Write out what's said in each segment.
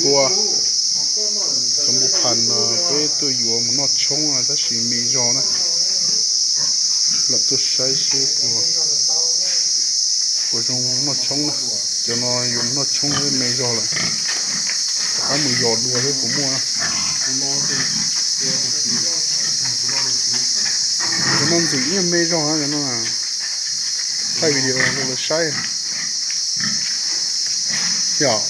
Ua, cov npua phas no peb tuaj yuav mus noj tshoob tab sis me zog na. Lam tuaj saib seb puas, puas zoo noj tshoob na. Cov no yuav mus noj tshoob me zog lawm, rov qab mus yos dua seb puas muaj na. Cov no ntxim ib me zog na, cov no thaij video rau lawv saib. Yog.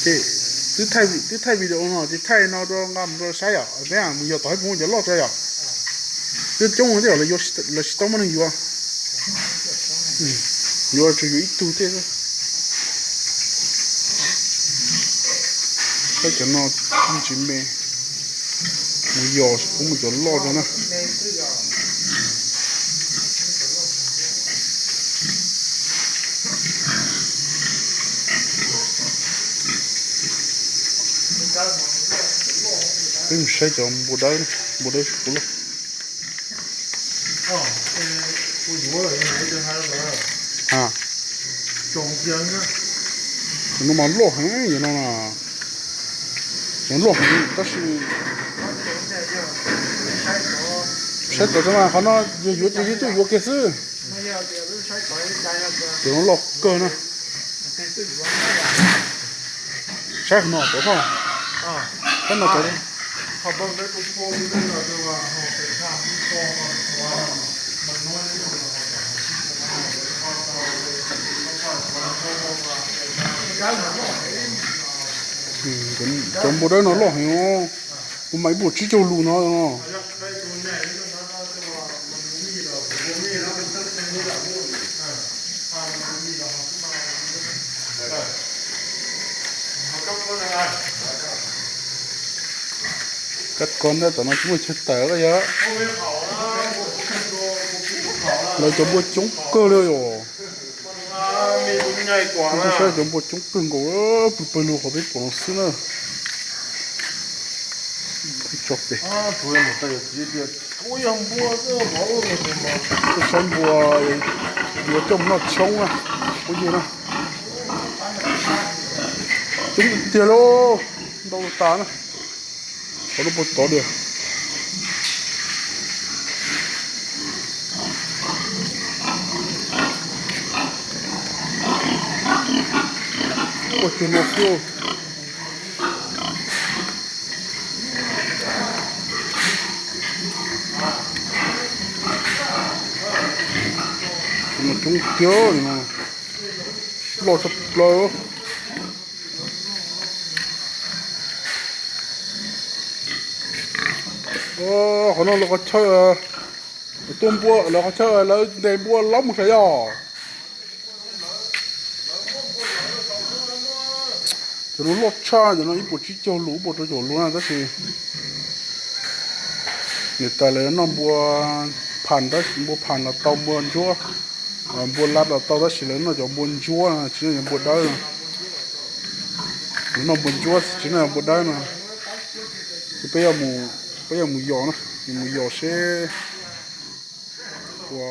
Ces twb thaij, twb thaij video no ces thaij no rau nqa mus rau saib yom, peb mus yos tom hab pug cov loj tso yom. Twb coob thiab, lawv tsis tau muaj neeg yuav. Yuav tsuas yuav ib tug thiab. Saib cov no tsis me, mus yos puas muaj cov loj rau na. Peb mus saib cov npua dawb, npua dawb tsis puas loj. Cov no mas loj heev, cov no, cov loj heev tab sis saib tod mas qhov no yog yuav ces yeej tuaj yuav kiag xwb. Cov no loj kawg na. Saib qhov no cov, saib no cov. Cov npua dawb no loj heev, kuv mas ib puas tsib caug lus no. Kab ko ntawm tom no tsis muaj chaw tawm yog. Lawv cov npua coob kawg li os. Saib cov npua coob kawg nkaus, pw pawg lug qhov peb pom no xwb na. Tso pem. Saib npua yuav coj mus noj tshoob na, phooj ywg na. Coob tiag tiag lauj, ntau tas na. Qhov no puas tod tiag. Ua cug no xwb. Cov no coob tiag, loj tshaj plaws. Qhov no lawv qhov chaw, tuaj npua lawv qhov chaw lawv ntes npua lob mus sav yog. Cov no loj tshaj, cov no ib puas tsib caug lus, ib puas rau caum lus na tab sis niam tais lawv noj npua phas tab sis npua phas los tau, npua ntsuab, npua lab los tau tab sis lawv noj cov npua ntsuab tsis noj cov npua dawb. Lawv noj npua ntsuab tsis noj cov npua dawb no. Ces peb, peb yuav mus yos na, yuav mus yos seb ua